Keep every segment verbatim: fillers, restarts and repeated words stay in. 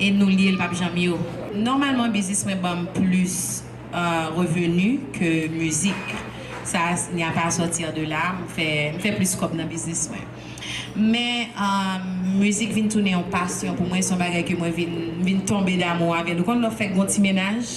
E nou li, l p ap janm yo. Nòmalman, biznis mwen ban m plis, euh, revenu ke mizik. Sa, il n'y a pas à sortir de là. M fè, m fè plis kòb nan biznis mwen. Men, euh, mizik vin tounen yon pasyon pou mwen. Se yon bagay ke mwen vin, vin tonbe damou avè l. Ou konn lè w fèk gon ti mennaj,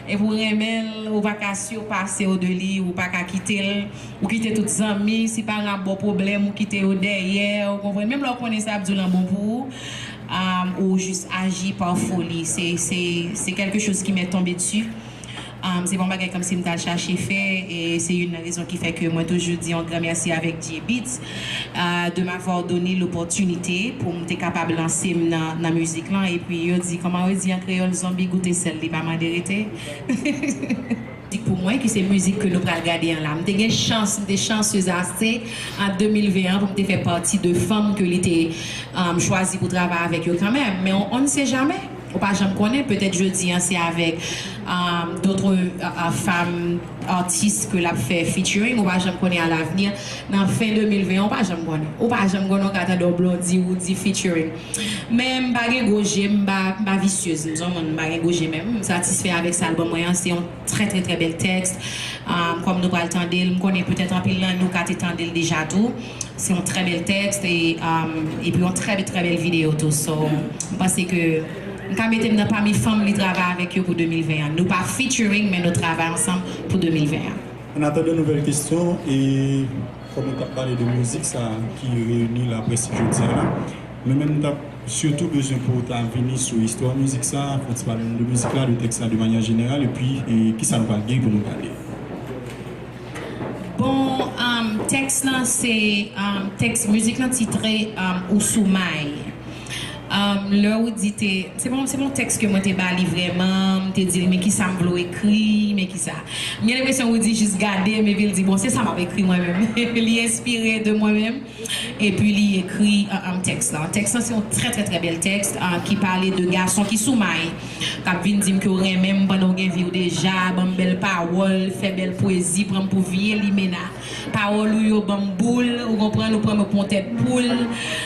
epi w renmen l, ou pa ka sipase w de li, ou pa ka kite l. Ou kite tout zanmi, si paran ap ba w pwoblèm, ou kite yo dèyè, ou konprann? Menm lè w konnen sa ap di w lan bon pou ou, um, ou jis aji pa foli. Se, se, se quelque chose qui m'est tombé dessus. Um, se pa yon bagay kòmsi m t al chache fè, e se youn nan rezon ki fè ke mwen toujou di yon gran mèsi avèk J Beats, uh, de m'avoir donné l'opportunité pou m te kapab lanse m nan, nan mizik lan. Epi yo di, kòman yo di an kreyòl, zonbi goute sèl, li pa mande rete. Mizik pou mwen, ki se mizik ke nou pral gade an la. M te gen chans, m te chanceuse ase an de mil ven an pou m te fè pati de fanm ke li te, um, chwazi pou travay avèk yo kanmenm. Men on, on ne sait jamais. Ou pa janm konnen, petèt jodi an se avèk, um, d'autres, uh, uh, femmes artistes ke l ap fè featuring, ou pa janm konnen à l'avenir. Nan fen de mil ven an, ou pa janm konnen. Ou pa janm konnen, ou ka tande yon Blondy, Roody featuring. Men m pa gen gwo je, m pa, m pa visyez, m se yon moun, m pa gen gwo je, men m satisfè avèk sa album mwen an, se yon trè, trè, trè bèl tèks. Um, kòm nou pral tande l, m konnen petèt anpil nan nou ka te tande l deja tou. Se yon trè bèl tèks e, um, epi yon trè, trè bèl videyo tou. So, m panse ke m ka mete m nan pami fanm li travay avèk yo pou de mil ven an. Nou pa featuring, men nou travay ansanm pou de mil ven an. An atandan nouvèl kesyon, e kòm nou t ap pale de mizik sa ki reyini laprès jodi a la, mwen menm m t ap sitou bezwen pou w ta vini sou istwa mizik sa, fè w ti pale nou de mizik la, de tèks la de manyè jeneral, epi, e, kisa nou pral gen pou nou pale. Bon, um, tèks lan se, um, tèks mizik lan titre, um, Ou sou may. Um, lè Roody te, se bon, se bon tèks ke mwen te ba li vrèman, m te di l, men kisa m vle w ekri, men kisa. M gen lenpresyon Roody jis gade m epi l di, bon, se sa m ap ekri mwen menm. Li enspire de mwen menm. Epi li ekri, uh, um, tèks lan. Tèks lan se yon trè, trè, trè bèl tèks, uh, ki pale de gason ki sou may, k ap vin di m ke w renmen m pandan w gen vi w deja, ban m bèl pawòl, fè bèl pwezi, pran m pou vye limena. Pawòl ou yo ban m boul, ou konprann, ou pran mwen pou yon tèt poul,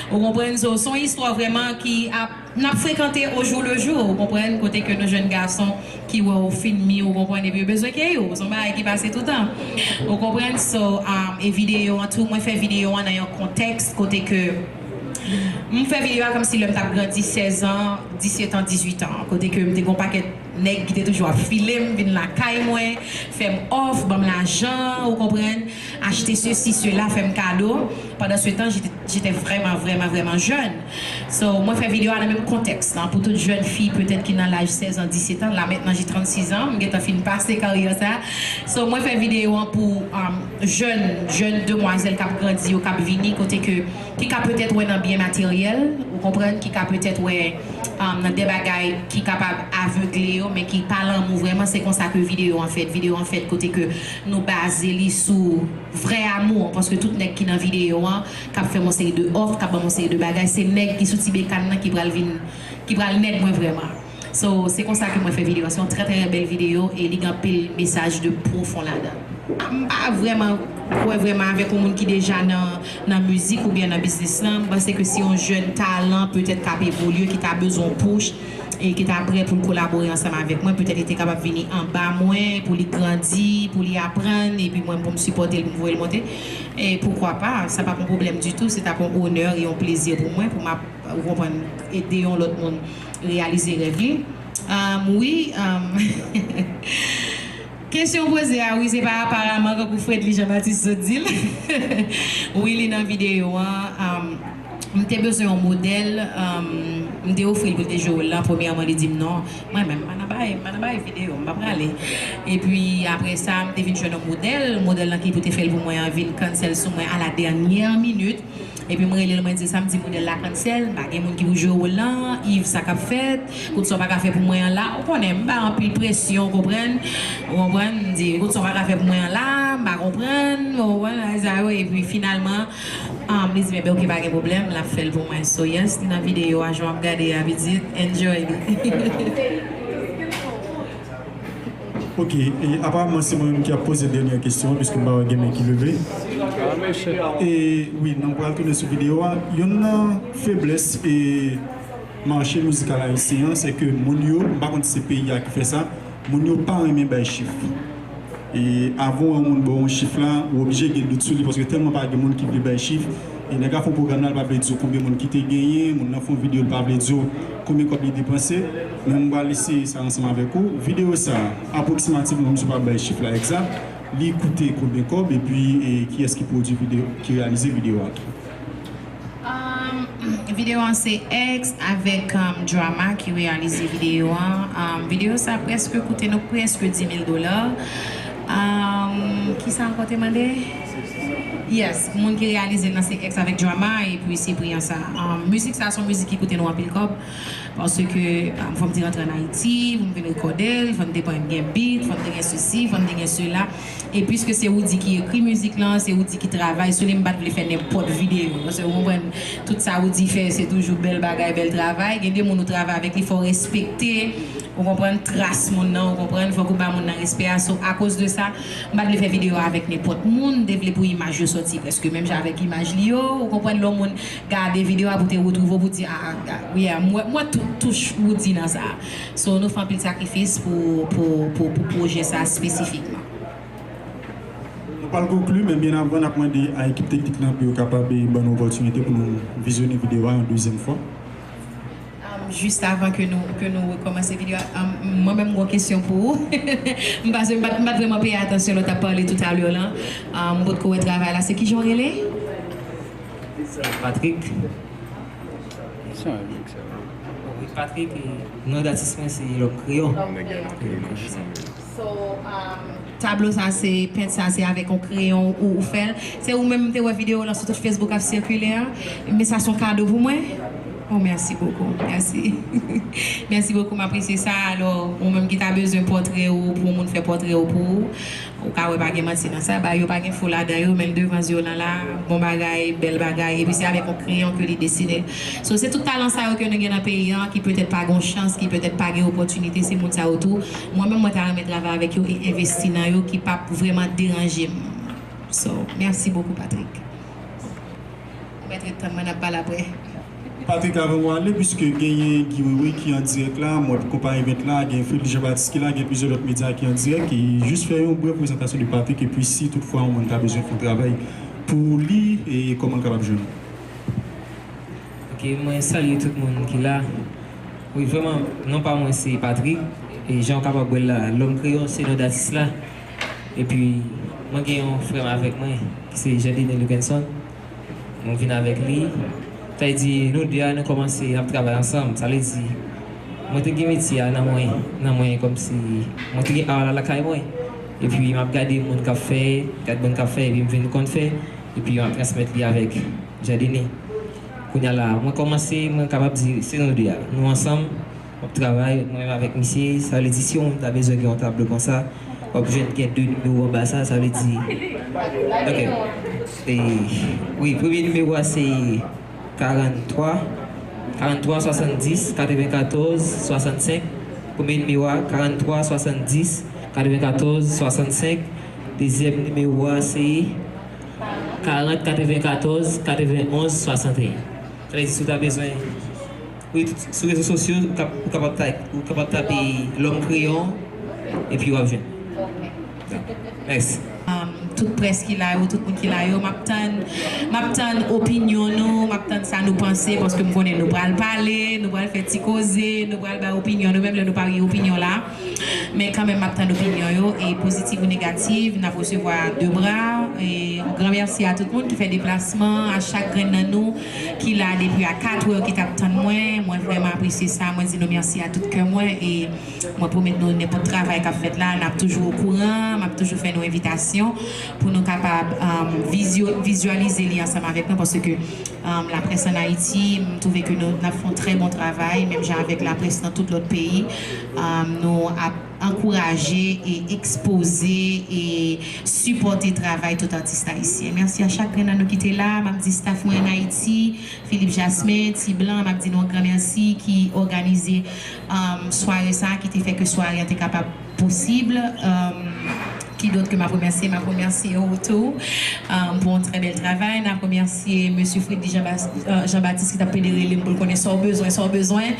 ou konprann? So, se yon istwa vrèman ki ap, n ap frekante au jour le jour, ou konprann, kote ke nou jèn gason ki wè w fin mi, ou konprann, epi yo bezwen kenbe w. Se yon bagay ki pase toutan. Ou konprann? So, um, e videyo an tou, mwen fè videyo an nan yon kontèks kote ke m fè videyo a kòmsi lè m t ap grandi sèz an, disèt an, dizuit an, kote ke m te gen yon pakèt nèg ki te toujou ap file m, vin lakay mwen, fè m òf, ban m lajan, ou konprann, achte sesi, sela, fè m kado. Pendant ce temps, j'étais, j'étais vraiment, vraiment, vraiment jeune. So, mwen fè videyo a nan menm kontèks lan. Pou tout jèn fi, petèt ki nan laj sèz an, disèt an, la mentnan j'ai trannsis an, m gentan fin pase karyè sa. So, mwen fè videyo an pou, um, jèn, jèn demwazèl k ap grandi yo, k ap vini, kote ke, ki ka petèt wè nan byen materyèl, ou konprann, ki ka petèt wè, um, nan de bagay ki kapab avegle yo, men ki pa lanmou vrèman, se konsa ke videyo an fèt. Videyo an fèt kote ke nou baze li sou vrè amou an, paske tout nèg ki nan videyo an, k ap fè m yon seri de òf, k ap ban m yon seri de bagay, se nèg ki sou ti bekàn nan ki pral vin, ki pral nèg mwen vrèman. So, se konsa ke mwen fè videyo an. Se yon trè, trè bèl videyo e li gen anpil mesaj de pwofon ladan. M pa vrèman kwè vrèman avèk yon moun ki deja nan, nan mizik oubyen nan biznis lan. M panse ke si yon jèn talan petèt k ap evolye, ki ta bezwen yon push, e ki ta prè pou l kolabore ansanm avèk mwen, petèt li te kapab vini anba mwen, pou li grandi, pou li aprann, epi mwen pou m sipòte l, pou m voye l monte. E poukwa pa, sa p ap yon pwoblèm ditou, se t ap yon onè e yon plezi pou mwen, pou m ap, ou konprann, ede yon lòt moun reyalize rèv li. Um, wi, um, kesyon w poze a, wi, se pa aparaman, kankou Fredly Jean Baptiste sot di l. Wi, li nan videyo an. Um, m te bezwen yon modèl, um, m te ofri l pou l te jwe wòl la. Premyèman, li di m non. Mwen menm, m pa nan bay, m pa nan bay videyo, m pa prale. Epi, apre sa, m te vin jwenn yon modèl. Modèl lan ki pou te fè l pou mwen an vin cancel sou mwen à la dernière minute. Epi m rele l, mwen di l sa, m di modèl la cancel, m pa gen moun ki pou jwe wòl lan, Yves, sa k ap fèt, kout sa w pa ka fè pou mwen an la, ou konnen, m bay anpil presyon, ou konprann, ou konprann, m di, kout sa w pa ka fè pou mwen an la, m pa konprann, ou konprann, bagay sa yo, epi finalman, um, li di, men, ok, pa gen pwoblèm, l ap fè l pou mwen, so yes, li nan videyo a, jan w ap gade a, pitit, enjoy li. Ok, e aparaman se mwen menm ki ap poze dènyè kesyon an, piske m pa wè gen men ki leve. E wi, nou pral tounen sou videyo a. Youn nan feblès e Mache mizikal ayisyen an, se ke moun yo, m pa konn si se peyi a ki fè sa, moun yo pa renmen bay chif. E avan w wè yon moun ba w yon chif la, ou oblije gen dout sou li, paske tèlman pa gen moun ki vle bay chif. E nèg la fè yon pwogram la, l pa vle di w konbyen moun ki te genyen, moun nan fè yon videyo, l pa vle di w konbyen kòb li depanse. Men m pral eseye sa ansanm avèk ou. Videyo sa, apwoksimativman, misye pa bay chif la egzak, li koute konbyen kòb, epi, e, kiyès ki pwodui videyo, ki reyalize videyo a tou. Um, videyo an se X avèk, um, Drama ki reyalize videyo an. Um, videyo sa prèske koute nou prèske dis mil dola. Um, kisa ankò te mande? Yes, moun ki reyalize l nan se X avèk Drama, epi se pri an sa. Um, mizik sa se yon mizik ki koute nou anpil kòb. Paske, um, fò m te rantre ann Ayiti pou m vin rekòde l, fò m te pran gen beat, fò m te gen sesi, fò m te gen sela. E piske se Roody ki ekri mizik lan, se Roody ki travay sou li, m pa t vle fè nenpòt videyo. Paske ou konprann, tout sa Roody fè, se toujou bèl bagay, bèl travay. Gen de moun ou travay avèk li, fò w respekte, ou konprann, tras moun nan, ou konprann, fòk ou ba moun nan respè a. So, akoz de sa, m pa t vle fè videyo a avèk nenpòt moun, m te vle pou imaj yo sòti prèske menm jan avèk imaj li yo, ou konprann, lè yon moun gade videyo a pou te retwouve w, pou di, ah, ah, ah, yeah, m wè, m wè tou, touch Roody nan sa. So, nou fè anpil sakrifis pou, pou, pou, pou pwojè sa espesifikman. Nou pral konkli, men byen avan, n ap mande a ekip teknik lan pou yo kapab, e, ban nou opòtinite pou nou vizyone videyo a yon dezyèm fwa. Um, jis avan ke nou, ke nou rekòmanse videyo a, um, mwen menm m gon kesyon pou ou. M pa, m pa, m pa t vrèman peye atansyon lè w t ap pale toutalè la. Um, m potko wè travay la. Se kijan w rele? Patrick. Wi, Patrick, e, non datis mwen se Lòm Kreyon. So, um, tablo sa se, pent sa se avèk yon kreyon ou, ou fè l. Se ou menm m te wè videyo lan sou tout Facebook ap sikile a. Men sa se yon kado pou mwen. Oh, merci beaucoup. Merci. Merci beaucoup, m apresye sa. Alò, ou menm ki ta bezwen pòtrè ou, pou yon moun fè pòtrè ou pou ou, ou ka wè pa gen manti nan sa. Bagay yo pa gen fo ladan yo, men l devan zye w lan la, bon bagay, bèl bagay. Epi se avèk yon kreyon ke li desine l. So, se tout talan sa yo ke nou gen nan peyi an, ki petèt pa gen chans, ki petèt pa gen opòtinite, se moun sa yo tou. Mwen menm, mwen ta renmen travay avèk yo e envesti nan yo, ki p ap vrèman deranje m. So, merci beaucoup, Patrick. Ou mèt ret tann mwen, n ap pale apre. Patrick, avan w ale, piske genyen Guy Wewe ki an dirèk la, m wè konpa Event la, gen Fredly Jean Baptiste ki la, gen plizyè lòt medya ki an dirèk, e jis fè yon brèf prezantasyon de Patrick, epi si toutfwa yon moun ta bezwen fè yon travay pou li, e kòman l kapab jwenn ou? Ok, mwen salye tout moun ki la. Wi, vrèman, non pa mwen se Patrick, e jan w kapab wè l la, Lòm Kreyon se non datis la. Epi, mwen gen yon frè m avèk mwen, ki se Jean Denis Lukenson. Mwen vin avèk li. Sa vle di, nou de a, nou kòmanse ap travay ansanm. Sa vle di, mwen te gen metye a nan mwen, nan mwen kòmsi, mwen te gen a la lakay mwen. Epi, m ap gade moun k ap fè, gade moun k ap fè, epi m vin konn fè, epi m ap transmèt li avèk Jean Denis. Kounye a la, mwen kòmanse, mwen kapab di, se nou de a. Nou ansanm, m ap travay, mwen menm avèk misye, sa vle di, si yon moun ta bezwen gen yon tablo konsa, w ap jwenn gen de nimewo anba sa, sa vle di, ok. E, wi, premye nimewo a se karant twa, karant twa swasanndis katrevenkatòz swasannsenk. Premye nimewo a, karant twa swasanndis katrevenkatòz swasannsenk. Dezyèm nimewo a se karant katrevenkatòz katrevenonz swasanteyen. Sa vle di, si w ta bezwen, wi, tout, sou rezo sosyo, ou kap-, ou kapab ta-, ou kapab tape Lòm Kreyon, epi w ap jwenn. Mèsi. Tout près ki la yo, tout moun ki la yo, m ap tann, m ap tann opinyon nou, m ap tann sa nou panse, paske m konnen nou pral pale, nou pral fè ti koze, nou pral bay opinyon nou, menm lè nou pa gen opinyon la. Men kanmenm, m ap tann opinyon yo, e pozitif ou negatif, n ap resevwa de bra. E yon gran mèsi a tout moun ki fè deplasman, a chak grenn nan nou ki la depi a kat è, ki t ap tann mwen. Mwen vrèman apresye sa. Mwen di nou mèsi a tout kè mwen. E mwen pwomèt nou, nenpòt travay k ap fèt la, n ap toujou okouran, m ap toujou fè nou envitasyon pou nou kapab, um, vizyo-, vizyalize li ansanm avèk mwen, paske, um, laprès ann Ayiti, m twouve ke nou, n ap fè yon trè bon travay, menm jan avèk laprès nan tout lòt peyi. Um, nou ap ankouraje e ekspoze e sipòte travay tout atis ayisyen. Mèsi a chak grenn nan nou ki te la. M ap di staff mwen ann Ayiti, Philippe Jasmin, Ti Blan, m ap di nou yon gran mèsi ki òganize, um, sware sa, ki te fè ke sware an te kapab posib. Um, Qui d'autre que m ap remèsye? M ap remèsye ou tou, um, pou yon trè bèl travay. N ap remèsye Mesye Freddy Jean Bas-, euh, Jean Baptiste ki t ap pede rele m pou l konnen sa w bezwen, sa w bezwen.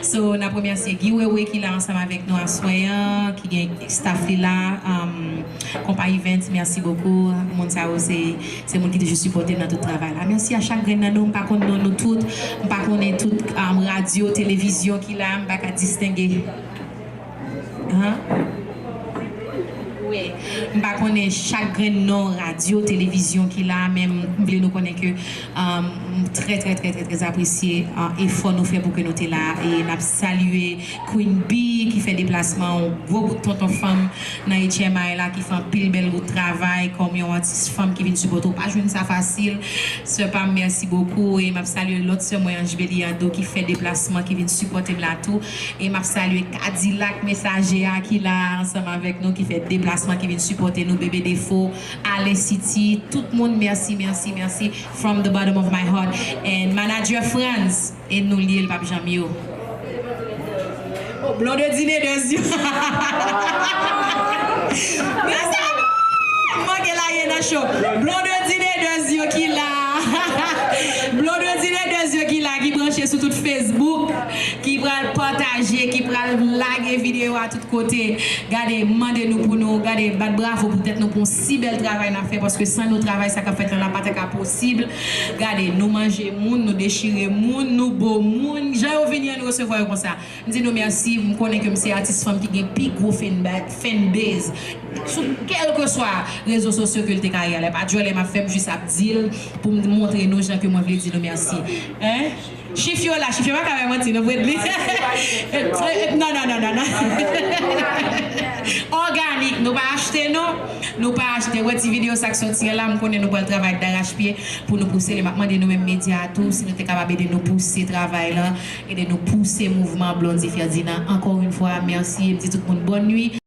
So, n ap remèsye Guy Wewe ki la ansanm avèk nou aswè an, ki gen staff li la, um, Konpa Events, merci beaucoup. Moun sa yo se, se moun ki toujou sipòte m nan tout travay la. Mèsi a chak grenn nan nou, m pa konn non nou tout, m pa konnen tout, um, radyo, televizyon ki la, m pa ka distenge. Hein? Wi. M pa konnen chak grenn non radyo, televizyon ki la, men m vle nou konnen ke, um, m trè, trè, trè, trè, trè apresye, uh, efò nou fè pou ke nou te la. E n ap salye Queen Bee ki fè deplasman, yon gwo bout tonton fanm nan H M I la, ki fè anpil bèl bout travay kòm yon atis fanm ki vin sipòte w. Pa jwenn sa fasil. Sè pa m, mèsi bokou. E m ap salye lòt sè mwen, Ange Beliardo, ki fè deplasman, ki vin sipòte m la tou. E m ap salye Kadilak Mesaje a ki la ansanm avèk nou, ki fè deplasman, ki vin sipòte nou, Bebe Defo, Alen City, tout moun, mèsi, mèsi, mèsi, from the bottom of my heart. And Manager Franz, e nou l ye, l p ap janm yo. Oh, Blondedy Nedez yo. Mezanmi, m manke lage nan cho. Blondedy Nedez yo ki la. Blondedy Nedez yo ki la, ki branche sou tout Facebook, ki pral pataje, ki pral lage videyo a tout kote. Gade, m mande nou pou nou, gade, bat bravo pou tèt nou pou yon si bèl travay n ap fè, paske san nou travay, sa k ap fèt la, la pa t ka posib. Gade, nou manje moun, nou dechire moun, nou bo moun. Jan yo vini an, nou resevwa yo konsa. M di nou mèsi, m konnen ke m se atis fanm ki gen pi gwo fan ba-, fan base sou kèlkeswa rezo sosyo ke l te ka ye a. Lè pa djòlè m ap fè, m jis ap di l pou m montre nou jan ke mwen vle di nou mèsi. Hein? Chif yo la, chif yo pa ka fè manti, non, Bredly? Non, non, non, non, non. Òganik, nou pa achte, non. Nou pa achte. Wè ti videyo sa k soti an la, m konnen nou pral travay darachpye pou nou pouse li. M ap mande nou menm medya a tou, si nou te kapab ede nou pouse travay la, ede nou pouse mouvman Blondy Ferdinand. Ankò yon fwa, mèsi. E m di tout moun bòn nwi.